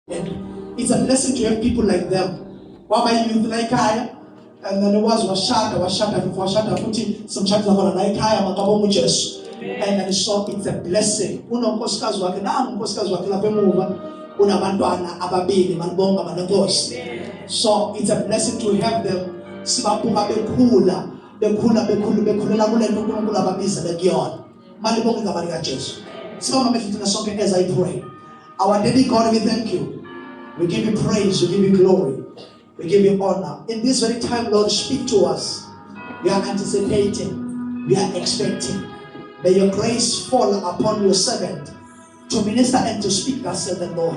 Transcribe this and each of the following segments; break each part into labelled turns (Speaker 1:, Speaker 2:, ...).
Speaker 1: And it's a blessing to have people like them. Kwaba youth la ekhaya and then wazi washada washada futhi washada futhi simshadisa khona la ekhaya makabonga uJesu. And then so it's a blessing. Unonkosikazi wakhe nangu unkosikazi wakhe lapha emuva unabantwana ababili malibonga manenkosi. So it's a blessing to have them sibabuka bekhula bekhula bekhula bekhulela kule nto uNkulunkulu ababizele kuyona. Malibonga igama likaJesu. Sibamba amehlo thina sonke as I pray. Our daddy God, we thank you. We give you praise, we give you glory, we give you honor. In this very time, Lord, speak to us. We are anticipating, we are expecting. May your grace fall upon your servant to minister and to speak, thus said the Lord.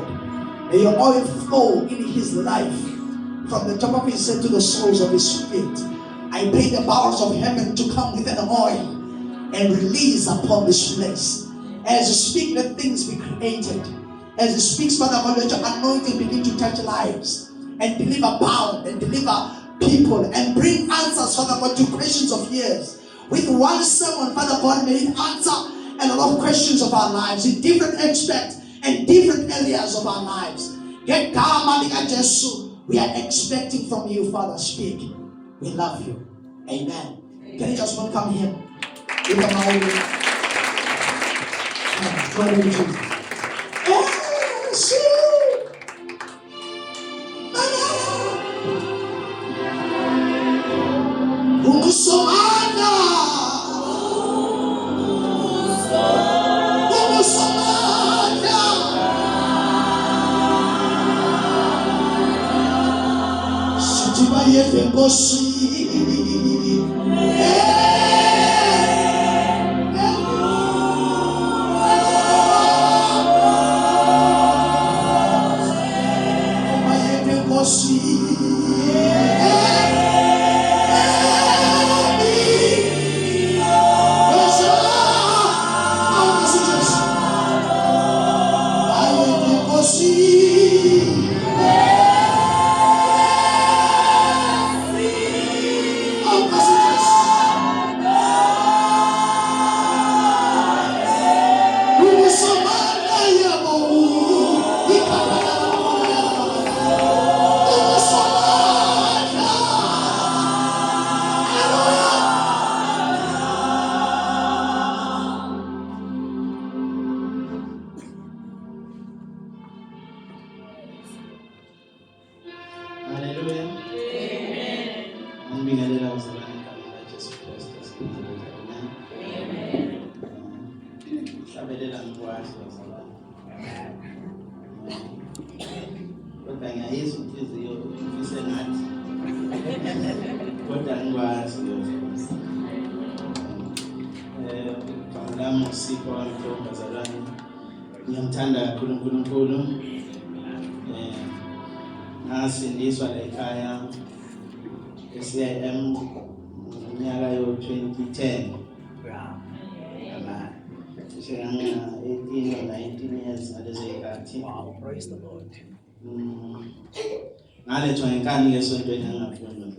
Speaker 1: May your oil flow in his life from the top of his head to the soles of his feet. I pray the powers of heaven to come with an oil and release upon this place. As you speak, let things be created. As you speak, Father God, let your anointing begin to touch lives and deliver bound and deliver people and bring answers, Father God, to questions of years. With one sermon, Father God, may it answer a lot of questions of our lives in different aspects and different areas of our lives. Ngegama likaJesu, we are expecting from you, Father. Speak. We love you. Amen. Can you just welcome him? With a mighty Glory to Jesus. Ungusomandla. Ungusomandla. Sithi bayede Nkosi. Bayede Nkosi.
Speaker 2: Haleluya. Amen. Ngibingelela bazalwane egameni laJesu Kristu esikhulu. Amen. Amen. Hlabelela ngikwazi bazalwane. Kodwa ngiyayizwa inhliziyo ifise ngathi. Kodwa ngikwazi bazalwane. Eh, igama lami uSipho kaMhlongo bazalwane. Ngiyamthanda kakhulu uNkulunkulu. Eh ngasindiswa la ekhaya e-CIM ngonyaka yo-2010. Yeah. Cishe nganga-18 or 19 years ngalezo y'khathi.
Speaker 1: Wow, praise the Lord.
Speaker 2: Ngalethwa ngenkani ke esontweni angafuni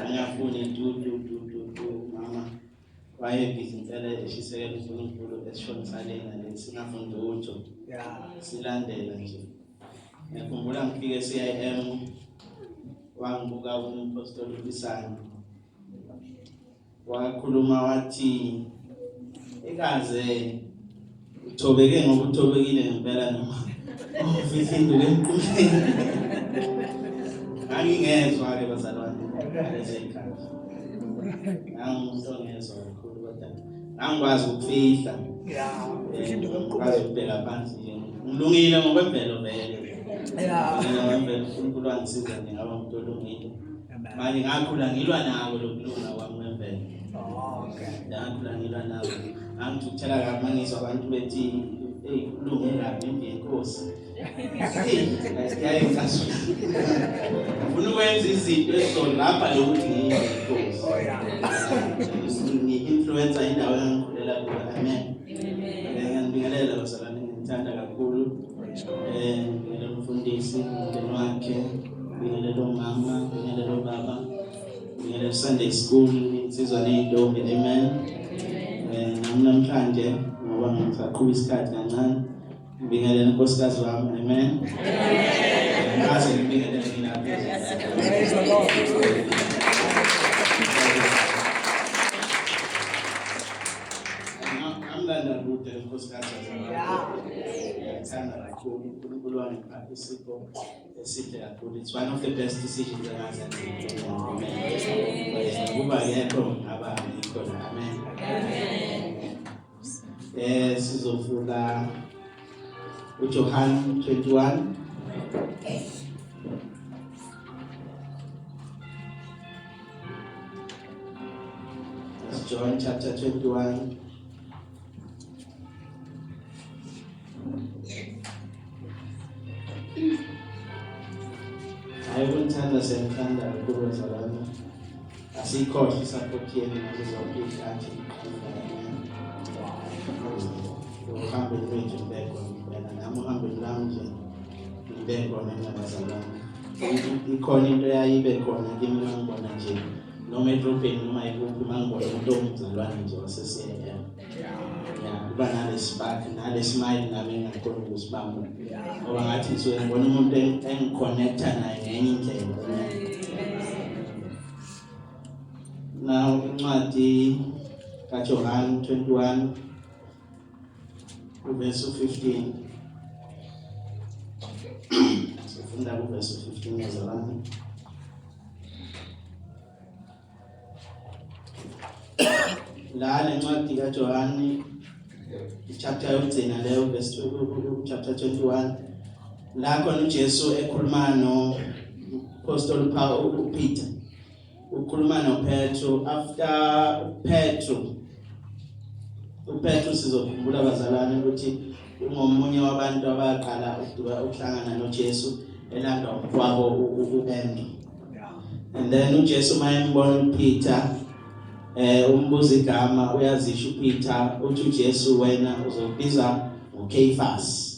Speaker 2: angafuni du du du du du mama wayebhizi impela eshisekela uNkulunkulu esishonisa lena le singafundi lutho silandela nje ngiyakhumbula ngifike e-CIM wangibuka umpostoli uBisane wakhuluma wathi ekaze uthobeke ngoba uthobekile ngempela noma ufihla induku emqumeni ngangingezwa-ke bazalwane ngalezo y'khathi ngangumuntu ongezwa kakhulu kodwa ngangikwazi ukufihla ngikwazi ukubheka phansi nje ngilungile ngokwemvelo vele ngokwemvelo uNkulunkulu wangisiza nje ngaba umuntu olungile manje ngakhula ngilwa nako lokulunga kwami kwemvelo
Speaker 1: oh, okay
Speaker 2: ngakhula ngilwa nako ngangithukuthela kabi mangizwa abantu bethi eyi kulunge kabi indlu yenkosi ngiyayicasula ngifuna ukwenza izinto ezizolapha lokuthi ngiyindlu yenkosi
Speaker 1: oh,
Speaker 2: ngi-influencer indawo engangikhulela kuyo amen ngiyanibingelela bazalwane ngithanda kakhulu um ngibingelela umfundisi umndeni wakhe ngibingelela umama ngibingelela ubaba ngibingelela Sunday school insizwa ney'ntombi amen um nami namhlanje ngoba ngisaqhuba isikhathi kancane. Ngibingelele unkosikazi wami. Amen. Amen. Ngaze ngibingelele ngilapha.
Speaker 1: Praise the Lord.
Speaker 2: Ngamlanda kude unkosikazi wami. Ngiyathanda kakhulu uNkulunkulu wangipha isipho esihle kakhulu. It's one of the best decisions engazenza. Amen. Kuba yekho ngaba ngikho la. Amen. Amen. Sizovula uJohn 21. That's John chapter 21. Hayi ukunithanda siyamthanda kakhulu bazalwane. Asikhohle isupport yenu ngazo zonke iy'nkathi. Uhambeni lwethu ngibe khona impela nami uhambeni lami nje ngibe khona nabazalwane. Ikhona into eyayibe khona kimi uma ngibona nje noma edrobheni noma ikuphi uma ngibona umuntu ongumzalwane nje wase-CIM. Ya, kuba nale spark nale smile nami engakhona ukusibamba. Ngoba ngathi ngisuke ngibona umuntu engiconnecta naye ngenye indlela. Now incwadi kaJohn 21 uverse 15. Sifunda kuverse 15 yazalwane. La lencwadi kaJohani ichapter yokugcina leyo verse chapter 21 la khona uJesu ekhuluma no Apostle Paul uPeter ukhuluma noPetru after uPetru uPetru sizokhumbula bazalwane ukuthi ungomunye wabantu abaqala ukuhlangana noJesu elandwa umfowabo uAndrew. And then uJesu mayembona uPeter umbuza igama uyazisho uPeter uthi uJesu wena uzokubiza ngoKephas.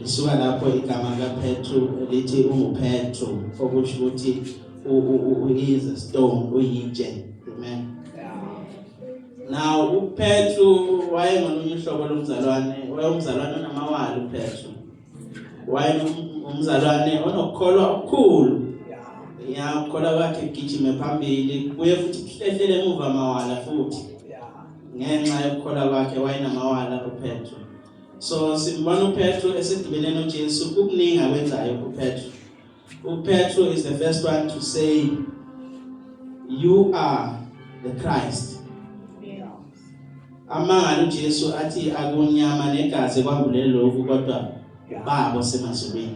Speaker 2: Lisuka lapho igama likaPetru lithi unguPetru okusho ukuthi he is a stone uyitshe. Amen. Now uPetru wayengolunye uhlobo lomzalwane, wayewumzalwane onamawala uPetru. Wayengumzalwane onokukholwa okukhulu. Ya ukukholwa kwakhe kugijime phambili, kuye futhi kuhlehlele emuva amawala futhi. Ngenxa yokukholwa kwakhe wayenamawala uPetru. So simbona uPetru esedibene noJesu, kukuningi akwenzayo uPetru. UPetru is the first one to say you are the Christ. Amangala uJesu athi akunyama negazi kwambulele lokhu kodwa ubaba osemazulwini.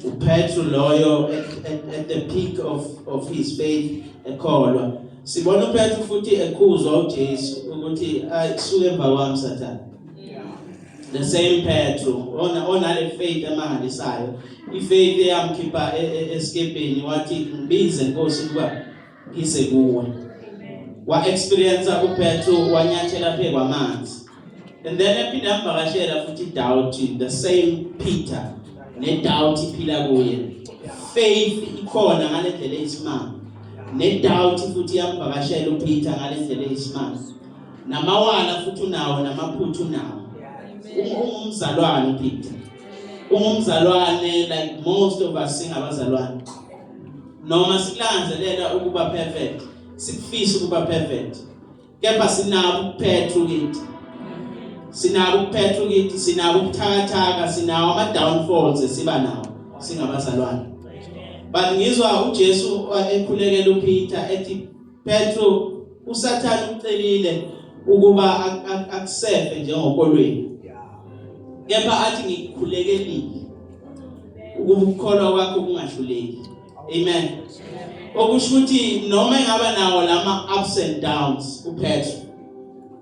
Speaker 2: UPetru loyo at the peak of his faith ekholwa. Sibona uPetru futhi ekhuzwa uJesu ukuthi suke emva kwami Sathane. The same Petru ona onale faith emangalisayo. Ifaith eyamkhipha eskepeni wathi ngibize Nkosi ukuba ngize kuwe. Wa experience uPetru wanyathela phe kwamanzi. And then ephinde amvakashela futhi doubt the same Peter ne doubt iphila kuye. Faith ikhona ngalendlela eyisimanga. Ne doubt futhi iyamvakashela uPeter ngalendlela eyisimanga. Namawala futhi unawo namaphutha unawo. Ungumzalwane uPeter. Ungumzalwane like most of us singabazalwane. Noma sikulangazelela ukuba perfect, sikufisa ukuba perfect. Kepha sinabo uPetru kithi. Sinabo uPetru kithi, sinabo ubuthakathaka, sinawo ama downfalls esiba nawo singabazalwane. But ngizwa uJesu ekhulekela uPeter ethi Petru uSathane ucelile ukuba akusefe njengokolweni. Kepha athi ngikukhulekelile ukuba ukukholwa kwakho kungahluleki. Amen. Okusho ukuthi noma engaba nawo lama ups and downs uPetru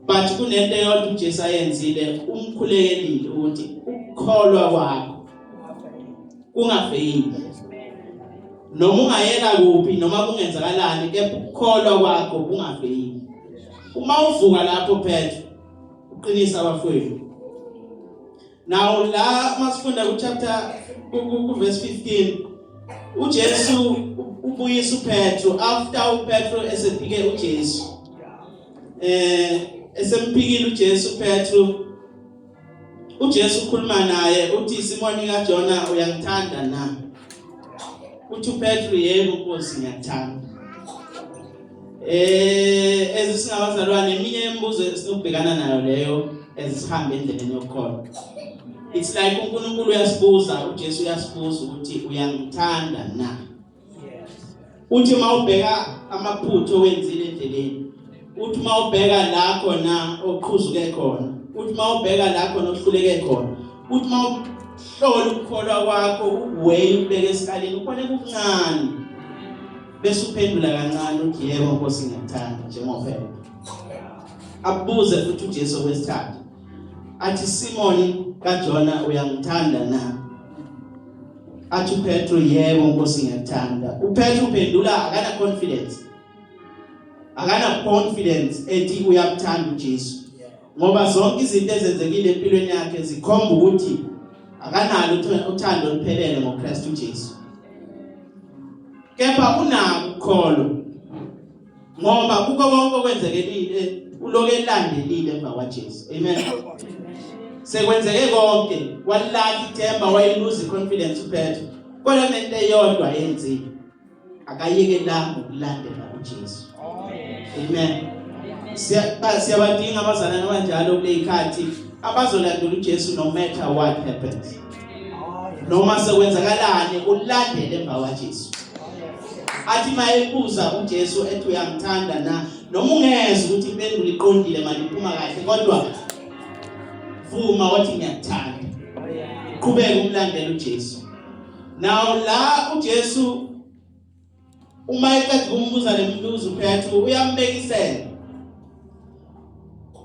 Speaker 2: but kunento eyodwa uJesu ayenzile umkhulekelile ukuthi ukukholwa kwakho kungafeyili. Noma ungayela kuphi noma kungenzakalani kepha ukukholwa kwakho kungafeyili. Uma uvuka lapho Petru uqinisa abafowenu. Now la masifunda ku chapter ku verse 15 uJesu ubuyisa uPetru after uPetru esephike uJesu. Esemphikile uJesu uPetru. uJesu ukhuluma naye uthi, "Simoni kaJona, uyangithanda na?" Uthi uPetru, "Yebo Nkosi, ngiyakuthanda." Ezisingabazalwane, eminye imibuzo esinokubhekana nayo leyo ezihamba endleleni yokukholwa. It's like uNkulunkulu uyasibuza, uJesu uyasibuza ukuthi, "Uyangithanda na?" Uthi mawubheka amaphutha owenzile endleleni, uthi mawubheka la khona oqhuzuke khona, uthi mawubheka la khona ohluleke khona, uthi mawuhlola ukukholwa kwakho, uweigh, ubeke esikalini, ubone kuncane, bese uphendula kancane uthi, "Yebo Nkosi, ngiyakuthanda," njengoPetro. Abuze futhi uJesu okwesithathu athi, "Simoni kaJona, uyangithanda na?" Athi uPetro, "Yebo Nkosi, ngiyakuthanda." UPetro uphendula akana confidence, akana confidence ethi uyamthanda uJesu, ngoba zonke izinto ezenzekile empilweni yakhe zikhomba ukuthi akanalo uthando oluphelele ngoKristu uJesu, kepha unako ukukholwa, ngoba kuko konke okwenzekelile uloke elandelile emva kwaJesu. Amen. Sekwenzeke konke, walahla ithemba, wayiluza iconfidence uPetro, kodwa kunento eyodwa ayenzile, akayekelanga ukulandela uJesu. Amen. Siyabadinga abazalwane abanjalo kule ikhathi, abazolandela uJesu no matter what happens, noma sekwenzakalani, ulandele emva kwaJesu. Athi mayebuza uJesu ethi, "Uyangithanda na?" noma ungezwe ukuthi impendulo iqondile, manje iphuma kahle, kodwa vuma wathi, "Ngiyakuthanda." Qhubeka umlandela uJesu. Now la uJesu uma eqeda kumbuza lembuzo uPetru, uyambekisela.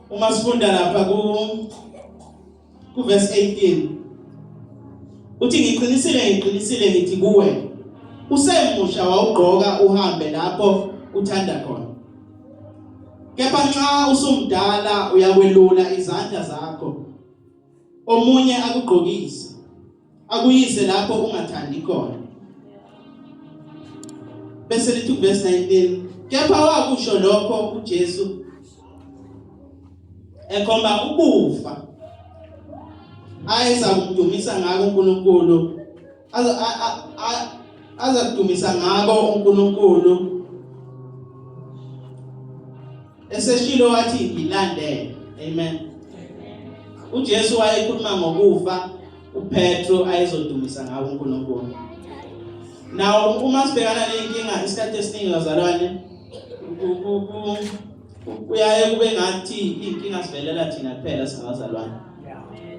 Speaker 2: Uma sifunda lapha ku verse 18, uthi, "Ngiqinisile, ngiqinisile ngithi kuwe, usemusha wawugqoka uhambe lapho uthanda khona, kepha nxa usumdala uyakwelula izandla zakho, omunye akugqokise, akuyise lapho ungathandi khona." Bese lithi verse 19, kepha wakusho lokho uJesu ekhomba ukufa ayeza kumdumisa ngako uNkulunkulu, aza kudumisa ngako uNkulunkulu. Eseshilo wathi, "Ngilandele." Amen. UJesu wayekhuluma ngokufa uPetro ayezodumisa ngawo uNkulunkulu. Now uma sibhekana nenkinga isikhathi esiningi, bazalwane, kuyaye kube ngathi inkinga sivelela thina kuphela singabazalwane,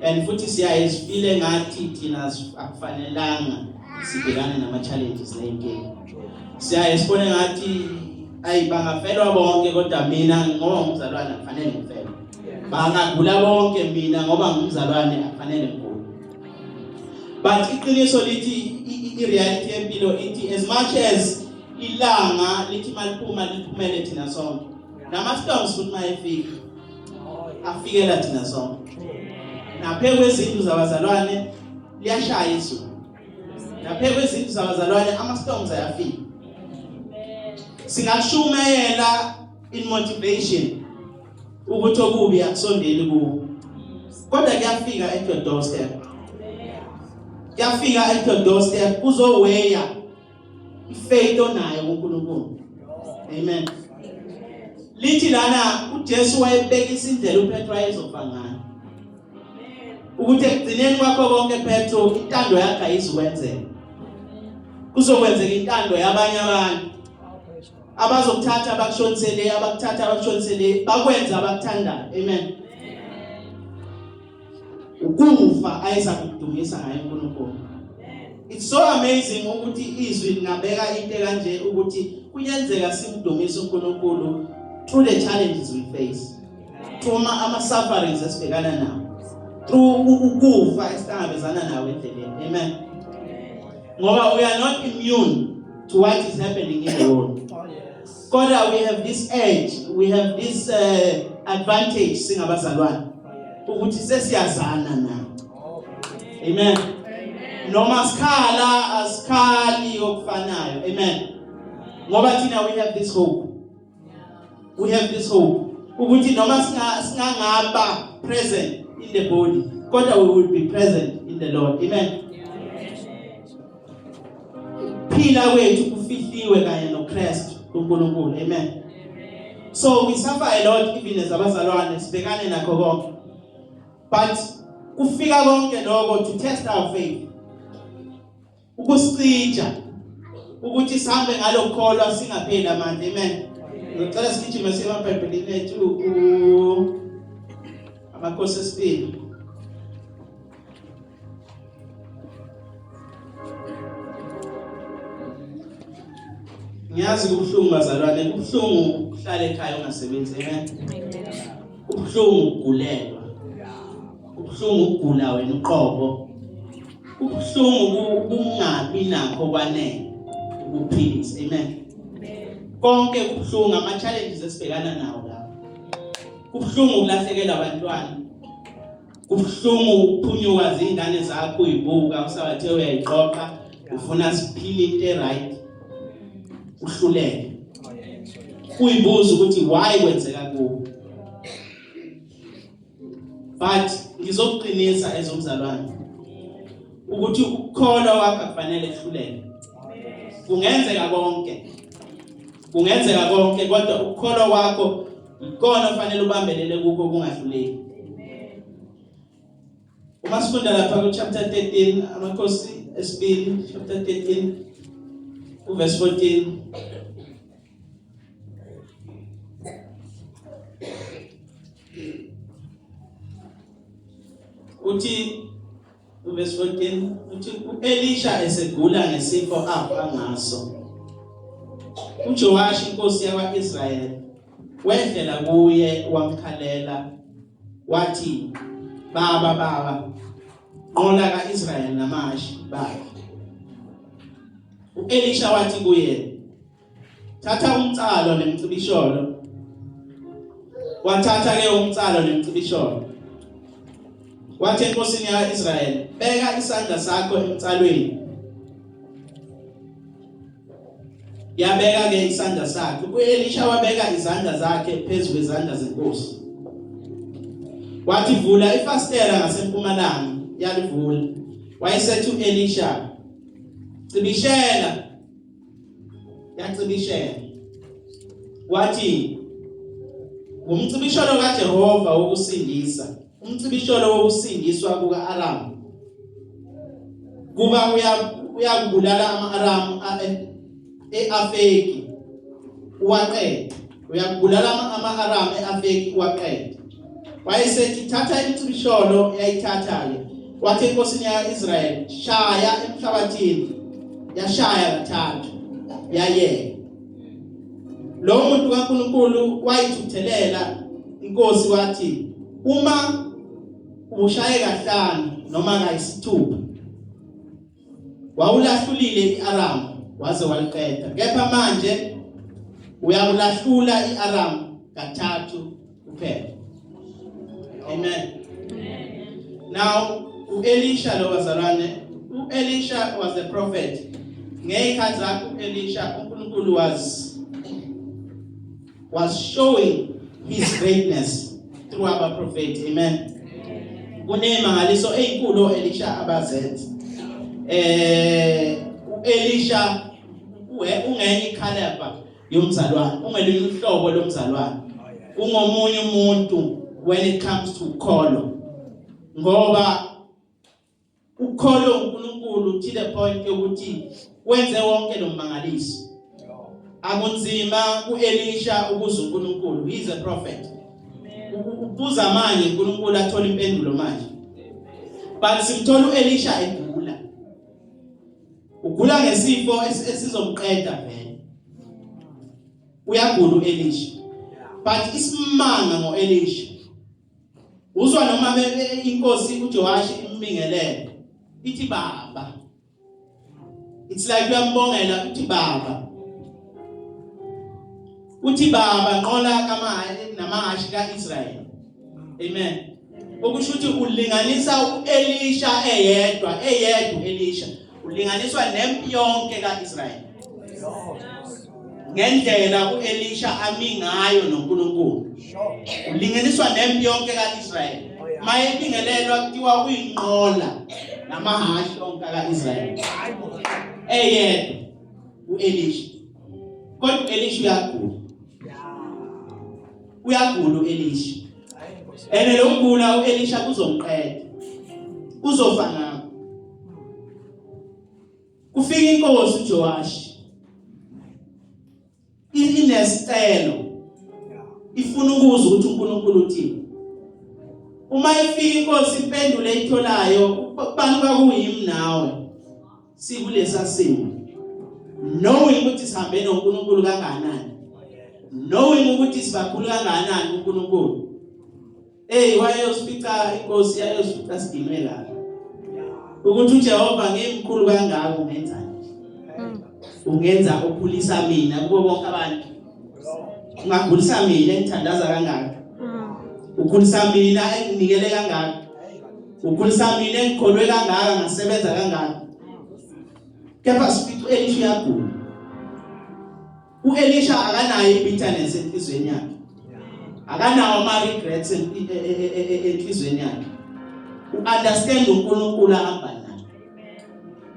Speaker 2: and futhi siyaye sifile ngathi thina akufanelanga sibhekane nama challenges neyinkinga. Siyaye sibone ngathi ayi, bangafelwa bonke, kodwa mina ngoba ngumzalwane akufanele ngifelwe, bangagula bonke, mina ngoba ngumzalwane akufanele ngigule. But iqiniso lithi, i-reality yempilo ithi, as much as ilanga lithi maliphuma liphumele thina sonke, nama-storms futhi mayefika afikela thina sonke. Naphe kwezindlu zabazalwane liyashaya izulu, naphe kwezindlu zabazalwane ama-storms ayafika. Singashumayela in motivation ukuthi okubi akusondeli kuwo, kodwa kuyafika at your doorstep, kuyafika at your doorstep, kuzoweigha ifaith onayo kuNkulunkulu. Amen. Lithi lana uJesu wayebekisa indlela uPetro ayezofa ngayo, ukuthi ekugcineni kwakho konke, Petro, intando yakhe ayizukwenzeka, kuzokwenzeka intando yabanye abantu abazokuthatha bakushonisele, abakuthatha bakushonisele, bakwenza abakuthandayo. Amen. Ukufa ayeza kudumisa ngayo uNkulunkulu. It's so amazing ukuthi izwi lingabeka into kanje, ukuthi kuyenzeka simdumise uNkulunkulu through the challenges we face, through ama sufferings esibhekana nawo, through ukufa esihlangabezana nawo endleleni. Amen. Ngoba we are not immune to what is happening in the world. Kodwa we have this edge, we have this advantage singabazalwane, ukuthi sesiyazana na. Amen. Noma sikhala, asikhali okufanayo. Amen. Ngoba thina we have this hope, we have this hope ukuthi noma singangaba present in the body. Kodwa we will be present in the Lord. Amen. Phila kwethu kufihliwe kanye noKristu kuNkulunkulu. Amen. So we suffer a lot even as abazalwane sibhekane nakho konke. But kufika konke lokho to test our faith. Ukusicija ukuthi sihambe ngalokukholwa singapheli amandla. Amen. Ngicela sigijime siye emaBhayibhelini ethu Amakhosi esibili. Ngiyazi kubuhlungu bazalwane, kubuhlungu ukuhlala ekhaya ungasebenzi, amen. Kubuhlungu ukugulelwa. Kubuhlungu ukugula wena uqobo. Kubuhlungu ukungabi nakho kwanele ukuphilisa, amen. Konke kubuhlungu ama challenges esibhekana nawo la. Kubuhlungu ukulahlekelwa abantwana. Kubuhlungu ukuphunyuka zingane zakho uyibuka usabathe uyayiqoqa ufuna siphile into eright uhluleke. Uyibuza ukuthi why kwenzeka kuwe. But ngizokuqinisa ezomzalwane ukuthi ukukholwa kwakho akufanele kuhluleke. Kungenzeka konke. Kungenzeka konke kodwa ukukholwa kwakho ikona ofanele ubambelele kukho kungahluleki. Uma sifunda lapha ku chapter 13 amakhosi esibili chapter 13 uverse 14 uthi Verse 14 uthi uElisha esegula ngesifo afa ngaso. UJoashi inkosi yakwaIsrayeli wehlela kuye wamkhalela wathi baba baba nqola kaIsrayeli namashi bakhe. UElisha wathi kuye Thatha umtsalo nemcibisholo. Wathatha ke umtsalo nemcibisholo. Wathi enkosini yaIsrayeli, beka isandla sakho emtsalweni. Yabeka ke isandla sakhe. UElisha wabeka izandla zakhe phezu kwezandla zenkosi. Wathi vula ifastela ngasempumalanga, yalivula. Wayesethi uElisha, cibishela yacibishela wathi ngumcibisholo kaJehova wokusindisa umcibisholo wokusindiswa kuka-Aramu kuba uyakubulala ama-Aramu e-Afeki uwaqede uyakubulala ama-Aramu e-Afeki uwaqede wayesethi thatha imicibisholo yayithatha-ke wathi enkosini ya-Israyeli shaya emhlabathini yashaya kathathu yayeka lo muntu kaNkuluNkulu wayithuthelela inkosi wathi uma ushaye kahlanu noma kayisithupha Wawulahlulile iAramu waze waliqeda. Kepha manje uyakulahlula iAramu kathathu kuphela. Amen. Now uElisha lo bazalwane, uElisha was a prophet. Ngeyikhathi zakhe uElisha uNkulunkulu was showing his greatness through our prophet. Amen. Kunemangaliso ezinkulu Elisha abazenza. Eh uElisha ungenye ikhalebha yomzalwane, ungelinye uhlobo lomzalwane. Ungomunye umuntu when it comes to kholo. Ngoba Ukholwe uNkulunkulu to the point yokuthi wenze wonke lo mmangaliso. Akunzima kuElisha ukuza uNkulunkulu. He is a prophet. Ubuza manje uNkulunkulu athola impendulo manje. But simthola uElisha egula. Ugula ngesifo esizomqeda vele. Uyagula uElisha. But isimanga ngoElisha Uzwa noma inkosi uJoashi imbingelele ithi baba. It's like uyambongela uthi baba. Uthi baba nqola kamahayi namahashi kaIsrael. Amen. Okusho ukuthi ulinganisa uElisha eyedwa, eyedwa uElisha. Ulinganiswa nempi yonke kaIsrael. Ngendlela uElisha ami ngayo noNkulunkulu. Ulinganiswa nempi yonke kaIsrael. Mayebingelelwa kuthiwa uyinqola namahashi onke kaIsrayeli. Eyedwa uElisha. Kodwa uElisha uyagula. Uyagula uElisha. Ene lokugula uElisha kuzomqeda. Uzofa ngakho. Kufika inkosi uJoashi. Inesicelo. Ifuna ukuzwa ukuthi uNkulunkulu uthini. Uma ifika inkosi ipendule itholayo kubani kwakuyimi nawe sikulesa simo. Knowing ukuthi sihambe noNkulunkulu kangakanani. Knowing ukuthi sibakhulu kangakanani uNkulunkulu. Hey wayeyosifica inkosi yayosifica sigime la. Ukuthi uJehova ngimkhulu kangaka ungenzani? Ungenza ukhulisa mina kubo bonke abantu. Ungagulisa mina engithandaza kangaka. Ukhulisa mina enginikele kangaka. Ukhulisa mina engikholwe kangaka ngasebenza kangaka. Kepha sifica uElisha uyagula. UElisha akanayo ibitterness enhlizweni yakhe. Akanawo ama regrets enhlizweni yakhe. Uunderstand uNkulunkulu ahamba naye.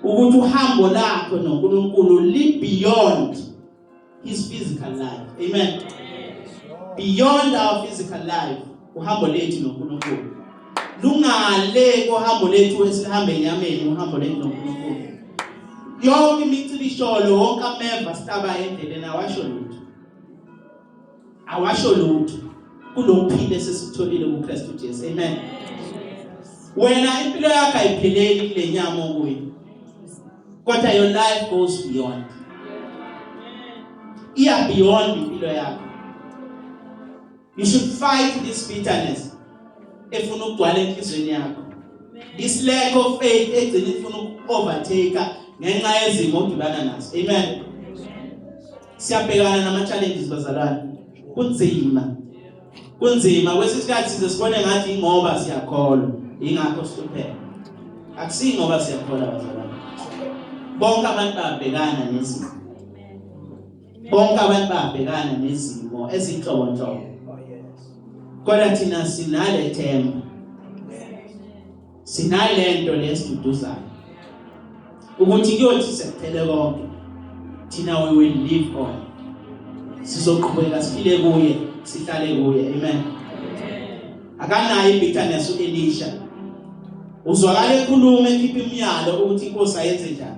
Speaker 2: Ukuthi uhambo lakho noNkulunkulu li beyond his physical life. Amen. Beyond our physical life, uhambo lethu noNkulunkulu. Lungale kohambo lethu esihamba enyameni, uhambo lethu noNkulunkulu. Yonke imicibisholo, wonke ameva sihlaba endleleni awasho lutho. Awasho lutho kulokuphila esesitholile kuKristu Jesu. Amen. Wena impilo yakho ayipheleli kule nyama okuyo. Kodwa your life goes beyond. Iya beyond impilo yakho. You should fight this bitterness efuna ukugcwala enhlizweni yakho. This lack of faith egcina ifuna uku-overtake ngenxa yezimo odibana nazo. Amen. Siyabhekana nama challenges bazalwane. Kunzima. Kunzima kwesinye isikhathi size sibone ngathi ingoba siyakholwa, ingakho sihlupheka. Akusingoba siyakholwa bazalwane. Bonke abantu babhekana nezimo. Bonke abantu babhekana nezimo ezinhlobonhlobo. Kodwa thina sinale themba. Sinalento lesiduduzayo. Ukuthi kuyothi sekuphele konke. Thina we will live on. Sizoqhubeka siphile kuye, sihlale kuye. Amen. Akanayo ibitterness uElisha. Uzwakala ekhuluma ekhipha imiyalo ukuthi inkosi ayenze njani.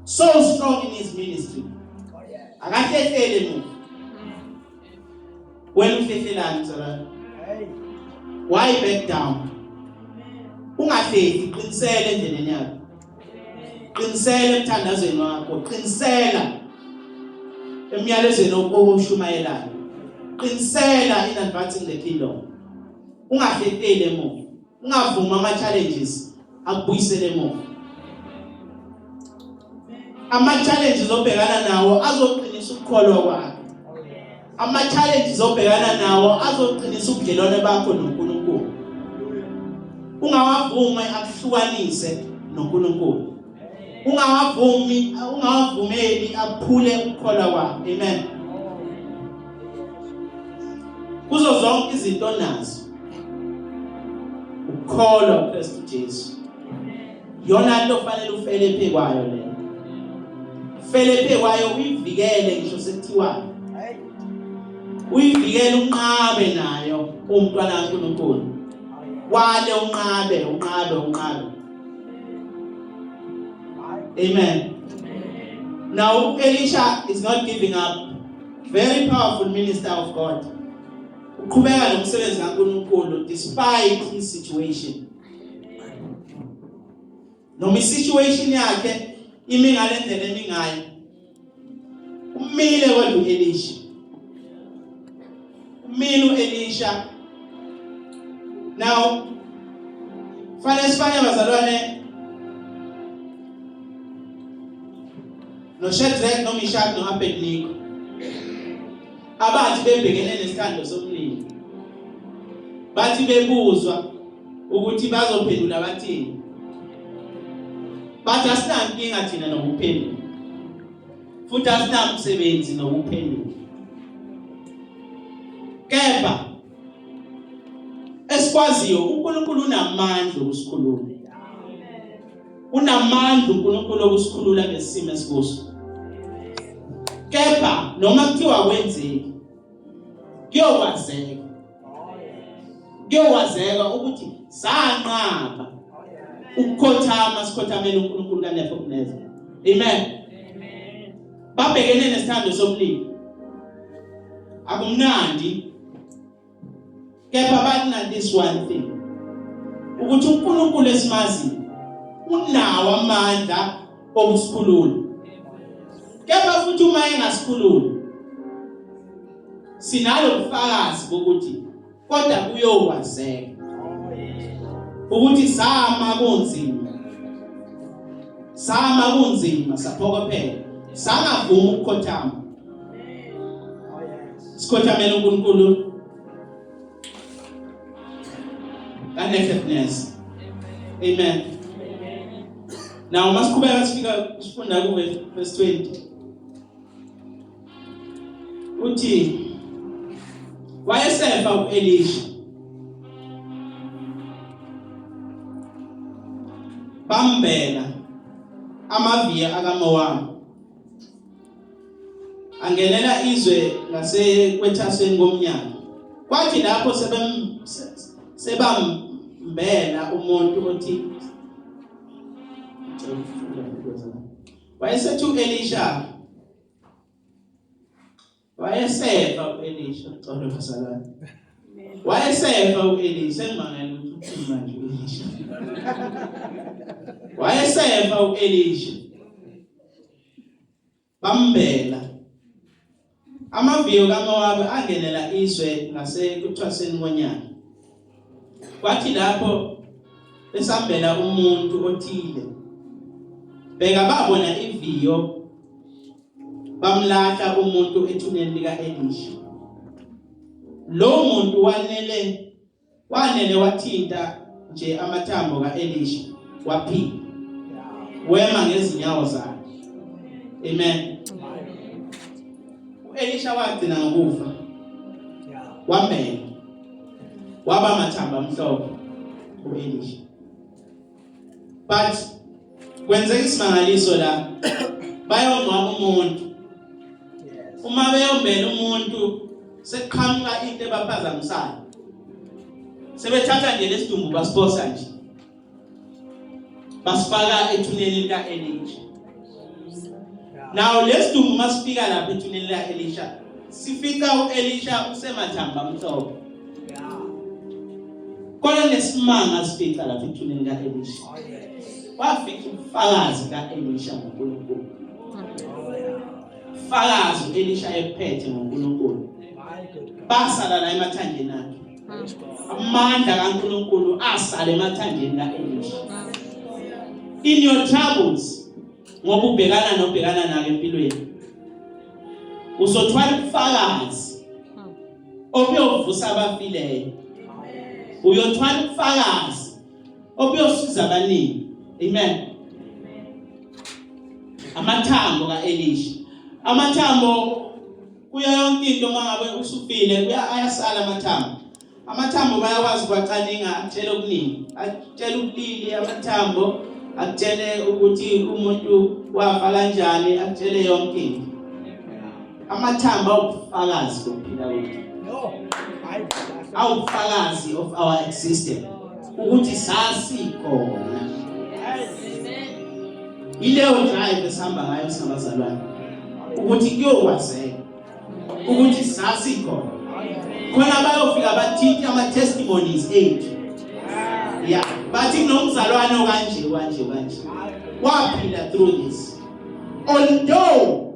Speaker 2: So strong in his ministry. Akahlehlele emuva. Wena uhlehlelani mzalwane? Why back down? Ungahlehli, qinisele endleleni yakho. Qinisela emthandazweni wakho, qinisela emyalezweni owushumayelayo. Qinisela in advancing the kingdom. Ungahlehleli emuva. Ungavumi ama challenges akubuyisele emuva. Ama challenges obhekana nawo azoqinisa ukukholwa kwakho. Ama challenges obhekana nawo azoqinisa ubudlelwane bakho noNkulunkulu. Ungawavumi akuhlukanise noNkulunkulu. Ungawavumi, ungawavumeli aphule ukukholwa kwakho. Amen. Kuzo zonke izinto onazo ukukholwa uKristu Jesu. Yona into ofanele ufele phekwayo le. Fele phekwayo uyivikele ngisho sekuthiwa uyivikele unqabe nayo umntwana kaNkulunkulu. Wale unqabe unqabe unqabe. Amen. Now Elisha is not giving up. Very powerful minister of God. Uqhubeka nomsebenzi kaNkulunkulu despite his situation. Noma isituation yakhe imi ngale ndlela emi ngayo. Umile kodwa uElisha. Umile uElisha. Now fanele sifane bazalwane noShadrach noMeshach noAbednego abathi bebhekene nesithando somlilo bathi bebuzwa ukuthi bazophendula bathini bathi asinankinga thina nokuphendula futhi asinamsebenzi nokuphendula kepha. Esikwaziyo uNkulunkulu unamandla okusikhulula. Unamandla uNkulunkulu okusikhulula ngesimo esikuso. Kepha noma kuthiwa kwenzeki kuyokwazeka. Kuyokwazeka ukuthi sanqaba ukukhothama sikhothamela uNkulunkulu kaNebukadnezar. Amen. Babhekene nesithando somlilo. Akumnandi Kepha bana this one thing ukuthi uNkulunkulu esimaziyo unawo amandla okusikhulula. Kepha futhi uma engasikhululi sinalo ubufakazi bokuthi kodwa kuyokwazeka ukuthi sama kunzima sama kunzima saphokophela sangavuma ukukhothama Sikhothamela uNkulunkulu kaNebuchadnezzar. Amen. Now masiqhubeka sifika sifunda ku verse 20. Uthi wayesefa uElisha. Bambela amaviya akaMowabi. Angenela izwe ngasekwethasweni komnyango. Kwathi lapho sebambela umuntu othi wayesethi uElisha wayesefa uElisha xolo bazalwane wayesefa uElisha engimangela ukuthi uthini manje uElisha wayesefa uElisha Bambela. Amaviyo kaMowabi angenela izwe ngasekuthwaseni konyaka. Kwathi lapho besambela umuntu othile, bheka babona iviyo bamlahla umuntu ethuneni lika-Elisha. Lo muntu wanele Wanele wathinta nje amathambo kaElisha waphila. Wema ngezinyawo zakhe. Amen. uElisha wagcina ngokufa. Wamela. Waba mathambo amhlophe uElisha. But kwenzeka isimangaliso la bayongcwaba umuntu. Uma beyombela umuntu sekuqhamuka into ebaphazamisayo. Sebethatha nje lesidumbu basiphosa nje. Basifaka ethuneni lika-Elisha. Now lesidumbu masifika lapha ethuneni lika-Elisha sifica u-Elisha usemathamba amhlophe. Kodwa nesimanga sifica lapha ethuneni lika-Elisha. Wafica ubufakazi ka-Elisha ngoNkulunkulu. Fakazi u-Elisha ephethe ngoNkulunkulu. Basala la emathanjeni akhe. Amandla kaNkulunkulu asala emathanjeni ka-Elisha. In your troubles ngoba ubhekana nobhekana nako empilweni. Uzothwala ubufakazi obuyovusa abafileyo. Uyothwala ubufakazi obuyosiza abaningi. Amen. Amathambo kaElisha. Amathambo kuyo yonke into uma ngabe usufile kuya ayasala amathambo. Amathambo bayakwazi ukwacaninga akutshele okuningi. Akutshele ubulili amathambo, akutshele ukuthi umuntu wafa kanjani, akutshele yonke into. Amathambo awubufakazi bokuphila kwethu. Awubufakazi of our existence. Ukuthi sasikhona. Ileyo drive esihamba ngayo singabazalwane. Ukuthi kuyokwazeka ukuthi sasikhona. Khona bayofika bathinte ama testimonies ethu. Yeah, bathi kunomzalwane okanje kanje kanje. Waphila through this. Although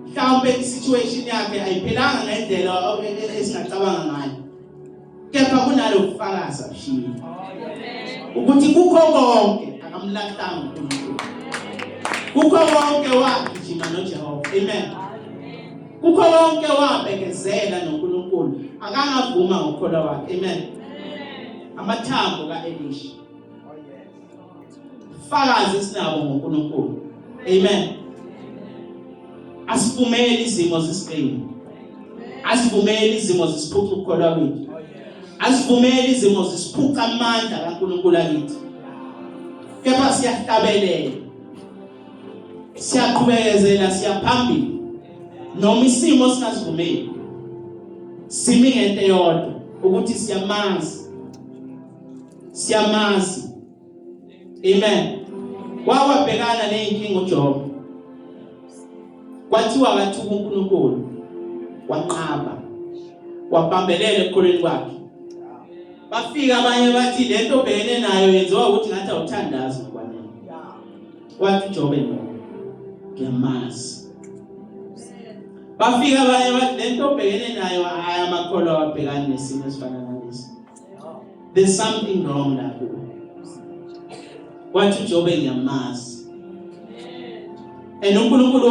Speaker 2: mhlawumbe i-situation yakhe ayiphelanga ngendlela esingacabanga ngayo kepha kunalo bufakazi abushilo ukuthi kukho konke akamlahlanga uNkulunkulu kukho konke wagijima noJehova amen kukho konke wabekezela noNkulunkulu akangavuma ngokukholwa kwakhe amen amathambo kaElisha Fakazi esinabo ngoNkulunkulu. Amen. Asivumeli izimo zisigqile. Asivumeli izimo zisiphuce ukukholwa kwethu. Asivumeli izimo zisiphuca amandla kaNkulunkulu akithi. Kepha siyahlabelela. Siyaqhubekezela siyaphambili. Noma isimo singasivumeli. Simi ngento eyodwa ukuthi siyamazi. Siyamazi. Amen. Wawabhekana nezinkinga uJob. Kwathiwa kathuka uNkulunkulu. Wanqaba. Wabambelela ekukholweni kwakhe. Bafika abanye bathi lento obhekene nayo yenziwa ukuthi ngathi awuthandazi ngokwanele. Wathi uJobe no. Ngiyamazi. Bafika abanye bathi lento obhekene nayo hayi amakholwa awabhekani nesimo esifana nalesi. There's something wrong la kuwe. Wathi uJobe ngiyamazi. And uNkulunkulu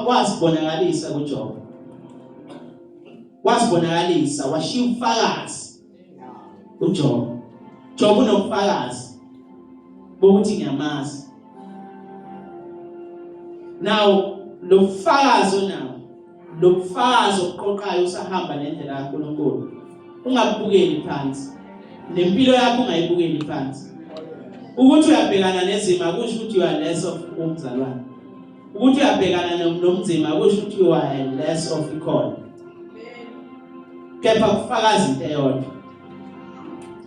Speaker 2: wazibonakalisa kuJobe. Wazibonakalisa washiya ubufakazi uJobe. Jobe unobufakazi bokuthi ngiyamazi. Now lo bufakazi onawo lobufakazi obuqoqayo usahamba nendlela kaNkulunkulu ungabukeli phansi nempilo yakho ungayibukeli phansi ukuthi uyabhekana nezimo akusho ukuthi you are less of umzalwane ukuthi uyabhekana nomzima akusho ukuthi you are less of ikhona kepha kufakaza into eyodwa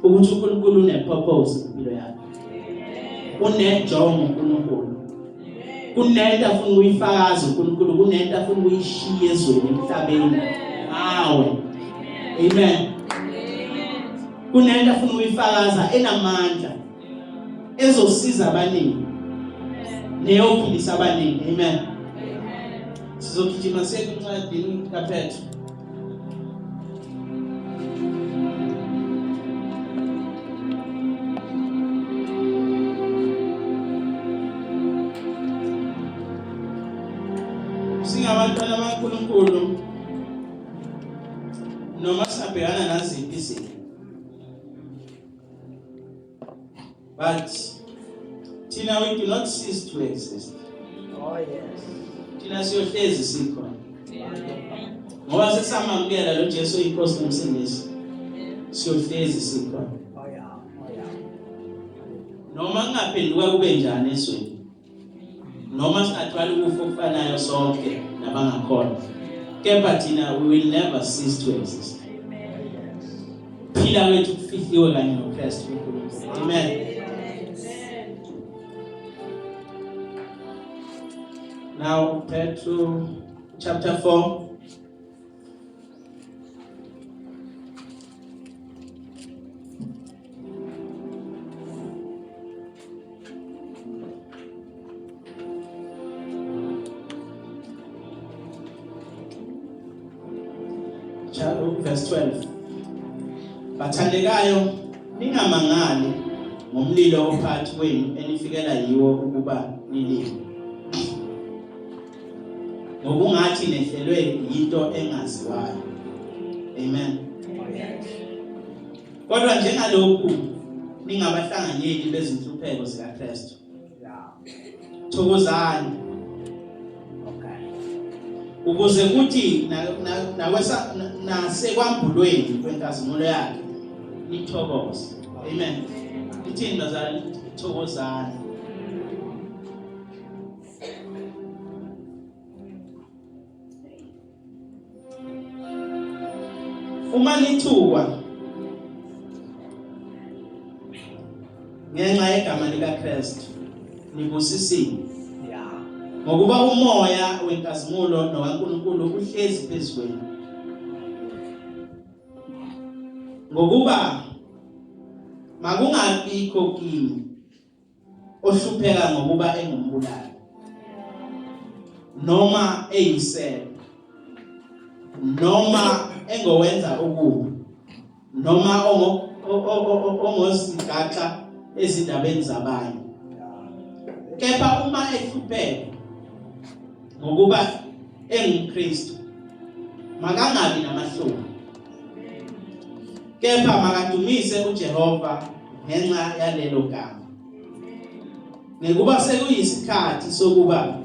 Speaker 2: ukuthi uNkulunkulu unepurpose impilo yakho unenjongo uNkulunkulu kunento afuna ukuyifakaza uNkulunkulu kunento afuna ukuyishiya ezweni emhlabeni ngawe amen kunento afuna ukuyifakaza enamandla ezosiza abaningi neyophilisa abaningi amen sizogijima siye kwincwadini kaPetro Singabantwana baNkulunkulu noma singabhekana naziphi izimo but thina we do not cease to exist.
Speaker 1: Oh yes.
Speaker 2: Thina siyohlezi sikhona. Ngoba sesamamukela lo Jesu inkosi nomsindisi. Siyohlezi sikhona.
Speaker 1: Oh yeah. Oh yeah.
Speaker 2: Noma kungaphenduka kube njani ezweni. Noma singathwala ukufa okufanayo sonke nabangakholwa. Kepha thina we will never cease to exist. Phila kwethu kufihliwe kanye noKristu uNkulunkulu. Amen. Now Petro chapter 4 verse 12 Bathandekayo ningamangali ngomlilo ophakathi kwenu enifikela yiwo ukuba nilime ngokungathi nehlelwe yinto engaziwayo amen kodwa njengalokhu ningabahlanganyeli bezinhlupheko zikaKristu thokozani ukuze kuthi nakwesa nasekwambulweni kwenkazimulo yakhe nithokoze amen ithini bazali thokozani Uma nithukwa ngenxa yegama likaKristu nibusisiwe. Ngokuba umoya wenkazimulo nokaNkulunkulu uhlezi phezu kwenu. Ngokuba makungabikho kini ohlupheka ngokuba engumbulali noma eyisela noma engowenza okubi noma ongozigaxa ezindabeni zabanye kepha uma ehlupheka ngokuba engumKristu makangabi namahloni kepha makadumise uJehova ngenxa yalelo gama ngekuba sekuyisikhathi sokuba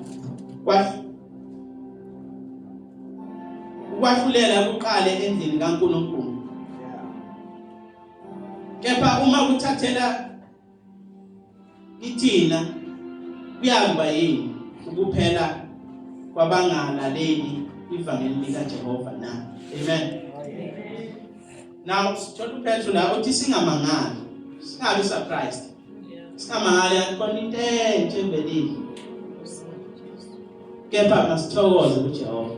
Speaker 2: ukwahlulela kuqale endlini kaNkulunkulu. Kepha uma kuthathela kithina kuyakuba yini ukuphela kwabangalaleli ivangeli likaJehova na? Amen. Now sithola uPetru la uthi singamangali, singabi surprised. Singamangali khona into entsha evelile. Kepha masithokoze kuJehova.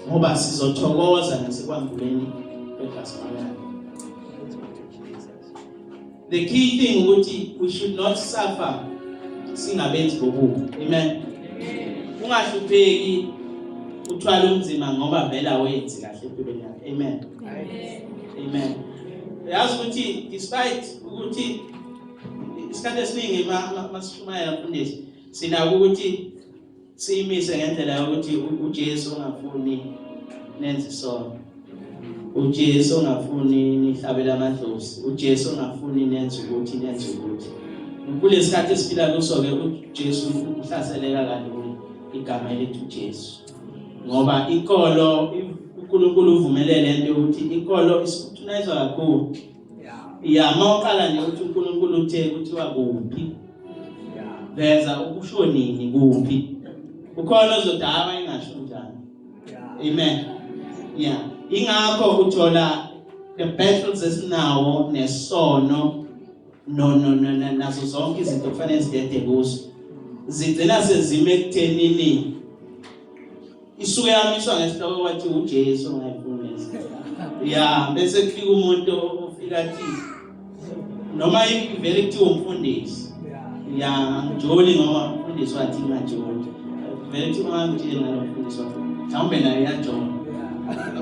Speaker 2: Ngoba sizothokoza nasekwambuleni kwegospel yakhe. The key thing ukuthi we should not suffer singabenzi bobubi. Amen. Ungahlupheki uthwala umzima ngoba vele awenzi kahle empilweni yakho. Amen. Amen. Yazi ukuthi despite ukuthi isikhathi esiningi masishumayela mfundisi sinako ukuthi siyimise ngendlela yokuthi uJesu ongafuni nenze isono uJesu ongafuni nihlabele amadlozi uJesu ongafuni nenze ukuthi nenze ukuthi kulesikhathi esiphila kuso ke uJesu uhlaseleka kalula igama elithi uJesu ngoba inkolo uNkulunkulu uvumelele lento yokuthi inkolo isikuthunayizwa kakhulu ya mawuqala nje ukuthi uNkulunkulu uthe kuthiwa kuphi veza ukusho nini kuphi ukhona ozodaba ingasho njani amen yeah ingakho uthola the battles esinawo nesono no no no nazo zonke izinto kufanele zidede kuzo zigcina sezime ekuthenini isuke yamiswa ngesihloko kwathi uJesu ongayifundisa ya bese kufika umuntu ofika athi noma ivele kuthiwa umfundisi ya angijoli ngoba umfundisi wathi ngingajoli vele kuthiwa ungangitsheli ngalo mfundisi wakho mhlawumbe naye uyajola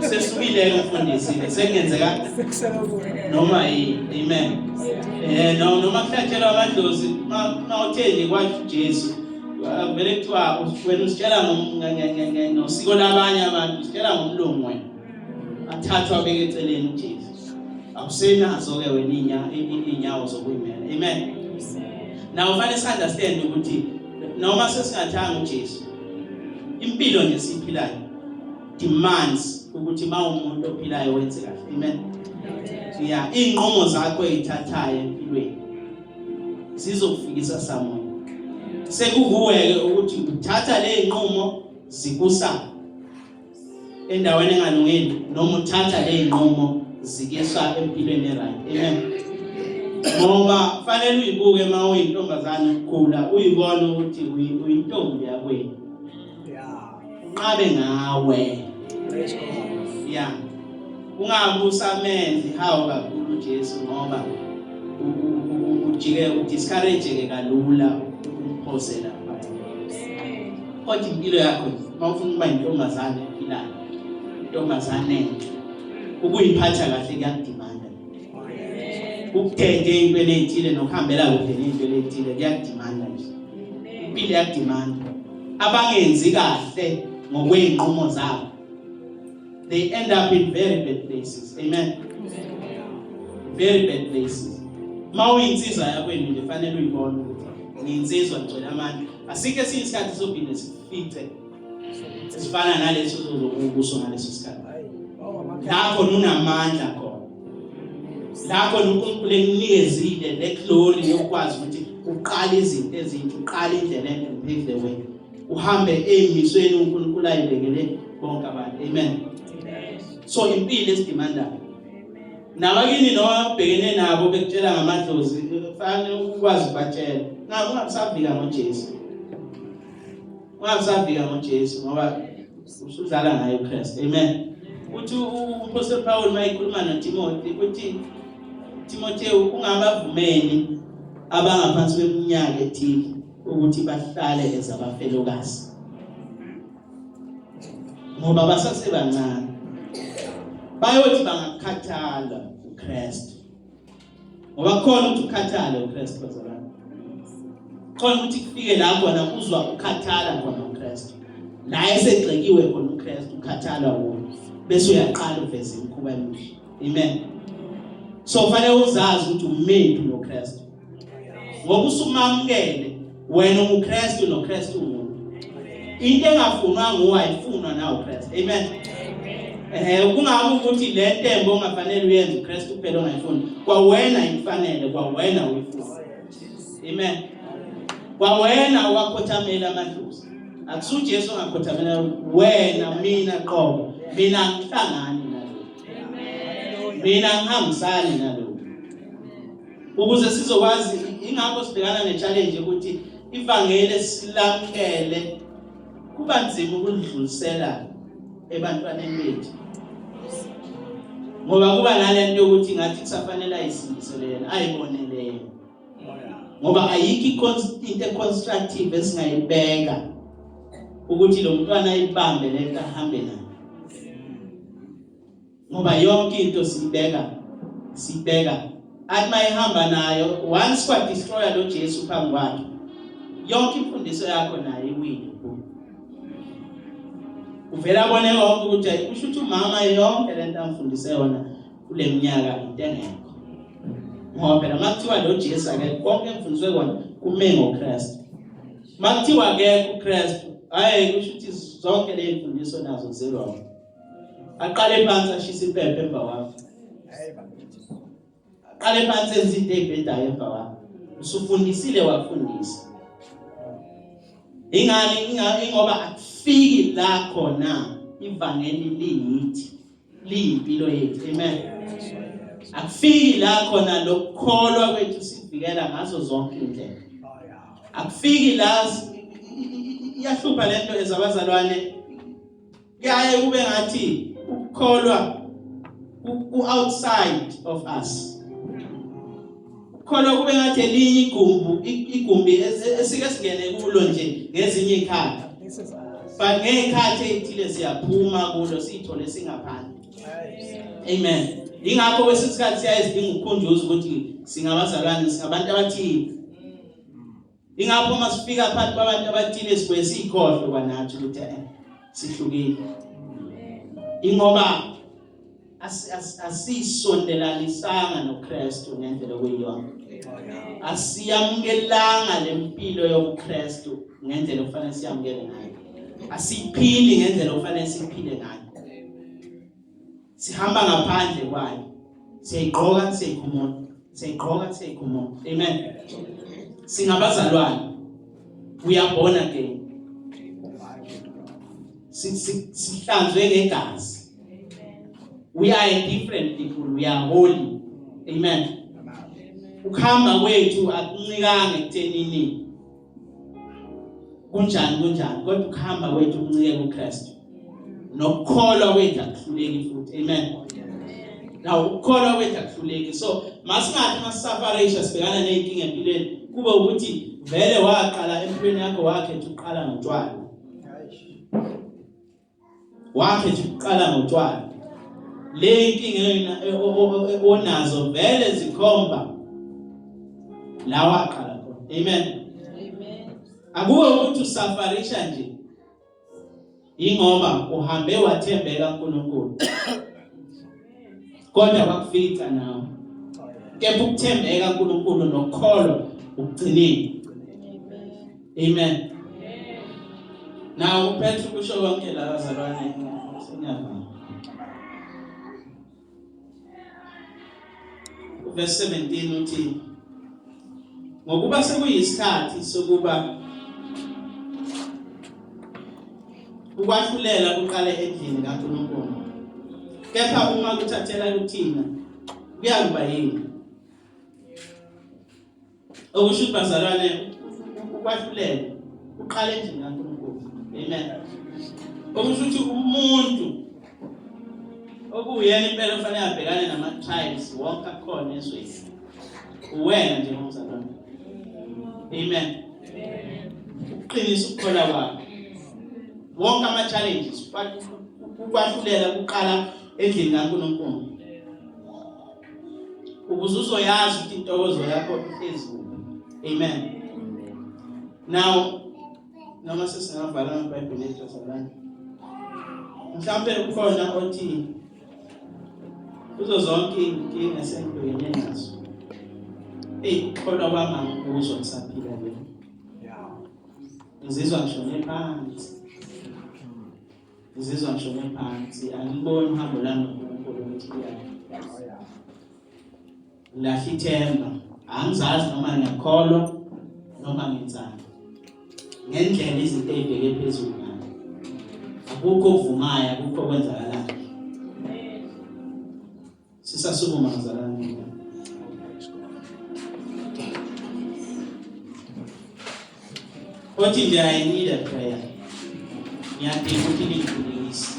Speaker 2: sesukile umfundisi sekungenzeka noma yini amen eh noma kuhlatshelwa amadlozi mawuthe nje kwathi uJesu vele kuthiwa wena usitshela ngosiko labanye abantu usitshela ngomlungu wena athathwa abeke eceleni uJesu awusenazo ke wena inyawo zokuyimela amen now fanele si understand ukuthi noma sesingathanga uJesu impilo nje siphilayo demands ukuthi uma umuntu ophilayo wenze kahle amen yeah inqumo zakho ezithathayo empilweni zizokufikisa somewhere sekukuwe-ke ukuthi uthatha le nqumo zikusa endaweni engalungile noma uthatha le nqumo zikiswa empilweni e-right amen ngoba fanele uyibuke uma uyintombazane ukhula uyibone ukuthi uyintombi yakwenu unqabe ngawe ya ungabe usamenzi hawu kakhulu uJesu ngoba ujike udiscourage kalula umphosela kodwa impilo yakho uma ufuna ukuba intombazane ephilayo intombazane enhle ukuyiphatha kahle kuyakudimanda ukudede into ethile nokuhambela kude nento ethile kuyakudimanda nje impilo iyakudimanda abangenzi kahle ngokwey'nqumo zabo they end up in very bad places amen very bad places uma uyinsizwa yakwenu nje fanele uyibone ukuthi ngiyinsizwa ngigcwele amandla asikho esinye isikhathi sophinde sifice sifana naleso ozokubuso ngaleso sikhathi la khona unamandla khona la khona uNkulunkulu ekunikezile le glory yokwazi ukuthi uqale izinto ezintsha uqale indlela and pave the way uhambe ezimisweni uNkulunkulu ayibekele bonke abantu amen so impilo esidemandayo nabakini noma ubhekene nabo bekutshela ngamadlozi fanele ukwazi ukubatshela na ungabusavika ngoJesu ungabusavika ngoJesu ngoba usudlala ngaye uKristu amen uthi uMpostoli Paul mayikhuluma noTimothy uthi Timotheo ungabavumeli abangaphansi kweminyaka ethile ukuthi bahlale ezabafelokazi ngoba basasebancane bayothi bangakhathala uKristu ngoba kukhona ukuthi ukhathale uKristu bazalwane khona ukuthi kufike la khona uzwa ukhathala khona uKristu la esegxekiwe khona uKristu ukhathala wona bese uyaqala uveze imikhuba emihle amen so fanele uzazi ukuthi umephi noKristu ngoba usumamukele wena unguKristu noKristu umuntu into engafunwa nguwe ayifunwa nawe uKristu amen. Kungabe ukuthi le ntembo ongafanele uyenze uKristu kuphela ongayifuni. Kwawena ikufanele, kwawena uyifuna. Amen. Kwawena wakhothamela amadlozi. Akusujesu ongakhothamela wena mina qobo. Mina angihlangani nalokho. Amen. Mina angihambisani nalokho. Ukuze sizokwazi ingakho sibhekana ne-challenge ukuthi ivangeli silamkele kuba nzima ukulidlulisela ebantwaneni bethu ngoba kuba nalento yokuthi ngathi kusafanele ayisindisele yena ayibonele yena ngoba ayikho into econstructive esingayibeka ukuthi lo mntwana ayibambe lento ahambe nayo ngoba yonke into siyibeka siyibeka athi mayihamba nayo once kwa destroyer lo Jesu phambi kwakhe yonke imfundiso yakho nayo iwile uvela abone konke ukuthi kusho ukuthi umama yonke lento amfundise yona kule minyaka into engekho ngoba phela makuthiwa lo Jesu akekho konke emfundiswe kona kume ngoKristu makuthiwa akekho uKristu hayi kusho ukuthi zonke le mfundiso nazo zero aqale phansi ashise impepho emva kwakho aqale phansi enze into eyibhedayo emva kwakho usufundisile wafundisa ingani ingoba akufiki la khona ivangeli liyithi liyimpilo yethu amen akufiki la khona lokukholwa kwethu sivikela ngazo zonke indlela akufiki la iyahlupha lento ezabazalwane kuyaye kube ngathi ukukholwa ku outside of us ukukholwa kube ngathi elinye igumbu igumbi esike singene kulo nje ngezinye izikhathi but ngezikhathi ezithile siyaphuma kulo sithole singaphandle amen ingakho kwesinye isikhathi siyaye sidinga ukukhunjuzwa ukuthi singabazalwane singabantu abathile Ingakho uma sifika phakathi kwabantu abathile sibuye siyikhohlwe kwanathi ukuthi sihlukile. Ingoba asisondelanisanga noKristu ngendlela okuyiyona. Asiyamukelanga lempilo yobuKristu ngendlela okufanele siyamukele ngayo. Asiphili ngendlela okufanele siphile ngayo. Sihamba ngaphandle kwayo. Siyayigqoka siyayikhumula. Siyayigqoka siyayikhumula. Amen. Singabazalwane. We are born again. Sihlanzwe ngegazi. We are a different people. We are holy. Amen. Ukuhamba kwethu akuncikanga ekuthenini kunjani kunjani kodwa ukuhamba kwethu kuncike kuKristu nokukholwa kwethu akuhluleki futhi amen now ukukholwa kwethu akuhluleki so masingathi masisafarisha sibhekana nezinkinga empilweni kube ukuthi vele waqala empilweni yakho wakhetha uqala ngotshwala wakhetha ukuqala ngotshwala le inkinga onazo vele zikhomba la waqala khona amen amen akuwe ukuthi usafarisha nje ingoba uhambe wathembeka uNkulunkulu kodwa wakufica nawe kepha ukuthembeka uNkulunkulu nokukholwa ukugcinile amen Now uPetru kusho konke la bazalwane sengiyavuma. Verse 17 uthi ngokuba sekuyisikhathi sokuba ukwahlulela kuqale endlini kaNkulunkulu kepha uma kuthathela kuthina kuyakuba yini Okusho ukuthi bazalwane ukwahlulela uqale endlini kaNkulunkulu. Amen. Okusho ukuthi umuntu okuyena impela ofanele abhekane nama-trials wonke akhona ezweni uwena njengomzalwane. Amen. Ukuqinisa ukukholwa kwakho. Wonke ama-challenges ukwahlulela kuqala endlini kaNkulunkulu. Ukuze uzoyazi ukuthi intokozo yakho ihlezi kuphi. Amen. Now noma sesingavala amabhayibheli ethu azalwane. Mhlawumbe ukhona othi kuzo zonke iy'nkinga esengibhekene nazo. Eyi ukukholwa kwami angikuzwa ngisaphila le. Ngizizwa ngishone phansi. Ngizizwa ngishone phansi, angiboni uhambo lami noNkulunkulu ukuthi luyaphi. Ngilahla ithemba, angizazi noma ngiyakholwa noma ngenzani. Ngendlela izinto ey'bheke phezulu ngayo. Akukho okuvumayo, akukho okwenzakalayo. Sisasukuma mzalwane. Othi nje I need a prayer. Ngiyadinga ukuthi ningikhulekise.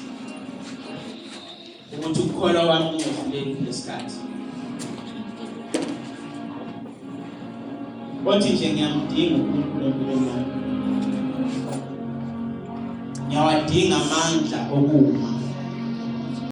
Speaker 2: Ukuthi ukukholwa kwami kungehluleki kulesikhathi. Othi nje ngiyamdinga uNkulunkulu empilweni yami. Ngiyawadinga amandla okuma.